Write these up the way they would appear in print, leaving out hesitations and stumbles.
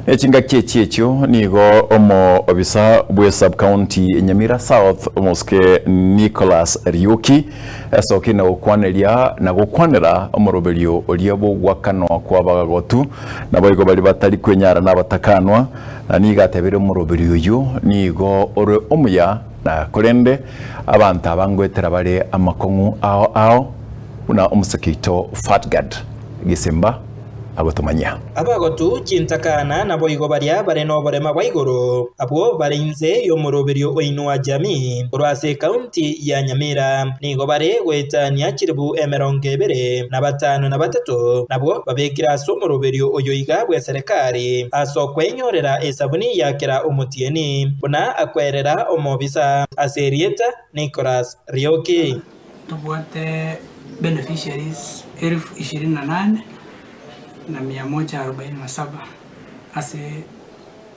Ne chingaki echi echio nigo omoobisa bwe sub-county Nyamira South omosike Nicholas Riuki asokire na gokwaneria na gokwanera omoroberio oria bw'ogoakanwa kw'abagagotu naboigo baria batari kwenyara na abatakanwa na nigo atebire omoroberio oyio nigo ore omuya na korende abanto aba ngoetera bare amakong'u ao ao buna omosike oito Fatgad Gisimba agotomanyia. Abagotu chintakana naboigo baria bare noborema bwa igoro, abwo bare inse y'omoroberio oino wa Jamii korwa ase ekaunti ya Nyamira, nigo bare goetania chilifu 253, nabwo babekire ase omoroberio oyo iga bw'eserekari ase okwenyorera esabuni ya kera omotienyi, buna akwerera omobisa ase erieta Nicholas Rioki. Tobwate beneficiaries elfu ishirini na nane na mia moja arobaini na saba ase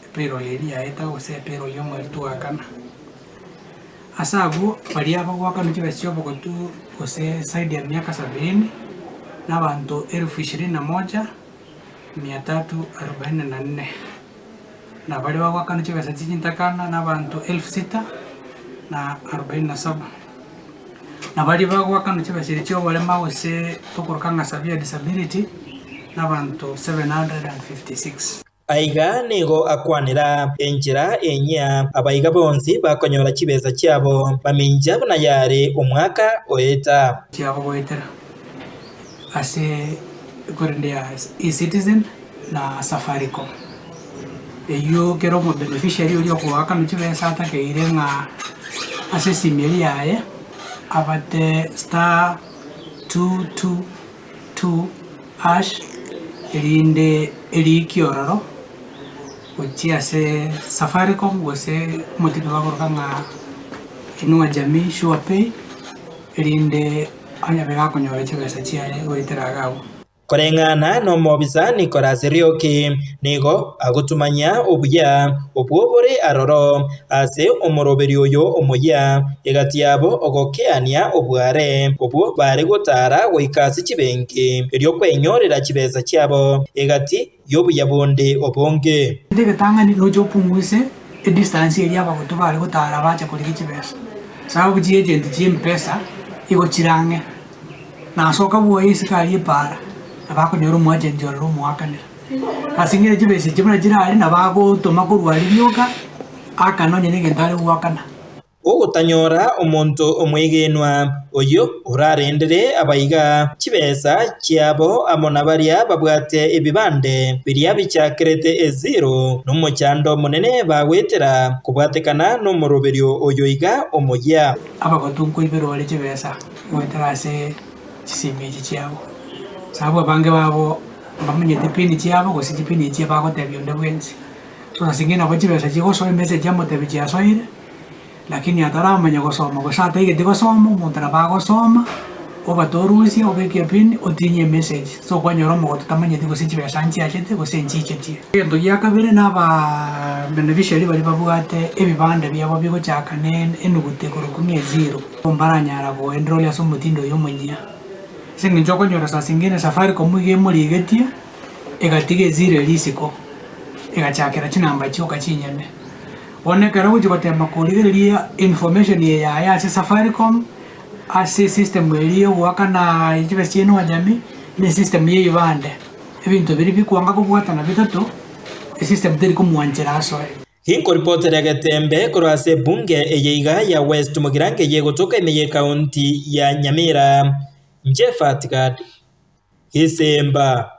epayroll eria yaeta gose epayroll ya omweri twakana. Ase abwo baria bagoakanwa chibesa chia obogotu gose zaidi ya miaka sabini, na abanto elfu ishirini na moja mia tatu arobaini na nne. Na baria bagoakanwa chibesa chie chintakana na abanto elfu sita na arobaini na saba. Na baria bagoakanwa chibesa echi chi'oborema gose tokoroka ng'a severe disability, nabanto 756. Aiga nigo akwanera enchera enyia abaiga bonsi bakonyora chibesa chiabo, bamincha buna yare omwaka oeta. Chiabo goetera ase ekorende ya eCitizen na Safaricom. Eyio kera omobeneficiary oria okoakanwa chibesa atakeire ng'a ase esimi eria yaye abate star two two two hash erinde erikie ororo gochia ase Safaricom gose omotindo bakoroka ng'a Inua Jamii Sure Pay erinde onye gakonyora chibesa chiaye goetera iga abwo. Koreng'ana nomobisa Nicholas Rioki nigo agotumanyia obuya obwo bore aroro ase omoroberio oyo omoyia, egati yabo ogokeania obware obwo bare gotaara goika ase chibenki erio kwenyorera chibesa chiabo egati y'obuya bonde obonge. Egento egetang'ani noche opunguse edistance eria abagotu bare gotaara bacha korigia chibesa, sababu chiagent chia mpesa igo chire ang'e. Nasoka bwoye isiko aria epaara, na bakonyora omoagenti ororo omoakanera. Ase eng'encho chibesa echi buna chire aria, nabo agotoma korwa aria rioka, aakane onye negento are goakana. Ogotanyora omonto omwegenwa, oyio orarendere abaiga chibesa chiabo amo na baria babwate ebibande biria bichakerete eziro, nomochando omonene bagoetera kobwatekana nomoroberio oyo iga omoyia. Abagotu nkoiberwa bare chibesa. Goetera ase chisemi echi chiabo, sababu abange babo mbamanyete pini chiabo gose chipini echi bagotebia onde bwensi. So ase eng'encho nabo chibesa chigosoa emessage yamotebia chiasoire, lakini ataramanya gosoma gose ataigeti gosoma, omonto nabo agosoma, obatorusia obeke epini otinyie emessage. So kwanyora omogotu tamanyeti gose chibesa nchiachete gose nchichetie. Egento gia kabere na abaa beneficiary baria babwate ebibande biabo bigochaka ne enuguta ekorokwa ng'a ezero. Mbaranyara goenroria ase omotindo oyo omonyia, ase engencho okonyora saa zingine Safaricom iga emorigetie, egatiga eziro eria isiko, egachakera chinamba chioka chinyene. Bono ekero ogochia gotema korigereria information eye yaye ase Safaricom, ase esystem eria yogoakana chibesa chia Inua Jamii, na esystem ya ebibande, ebinto biria bikwanga kobwatana bitato, esystem teri komwanchera asoe. Ginkoripoteria getembe korwa ase ebunge eye iga ya West Mugirango eye egotoka ime y'ekaunti ya Nyamira. Inche Fatgad Gisemba.